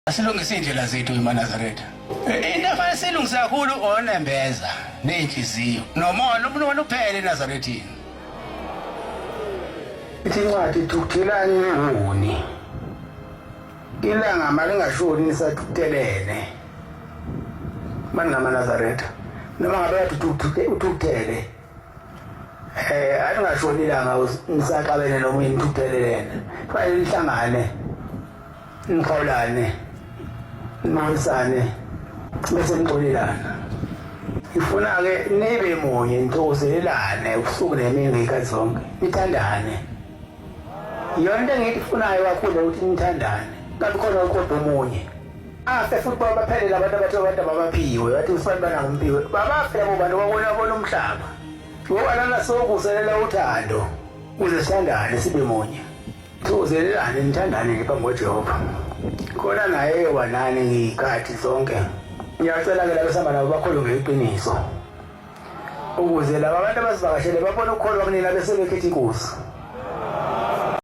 Asilungise iy'ndlela zethu emaNazaretha. Into efanele siyilungise kakhulu onembeza ney'nhliziyo nomona umuntu wona uphele eNazarethini. Ithi incwadi thukuthelani ningoni. Ilanga malingashoni nisathukuthelene. ManingamaNazaretha. Noma ngabe kade uthukuthele. Eh alingashoni ilanga nisaxabene noma nithukuthelelene. Kufanele nihlangane. Nixolane, nibonisane bese nixolelana. Ngifuna-ke nibe munye nithokozelelane ubusuku nemini ngey'khathi zonke, nithandane. Iyona into engiyifunayo kakhulu ukuthi nithandane, kanti khona uqoqa omunye. Afe futhi baphelele abantu abathe abantu ababaphiwe, bathi usibani banangumpiwe. Babafe labo bantu babona bona umhlaba. Ngoba lana sokuselela uthando ukuze sithandane sibe munye. Thokozelelani nithandane nje phambi kwaJehova. Khona naye eyoba nani ngey'khathi zonke. Ngiyacela-ke laba esihamba nabo bakholwe ngeqiniso. Ukuze laba bantu abasivakashele babone ukukholwa kunina bese bekhetha inkosi.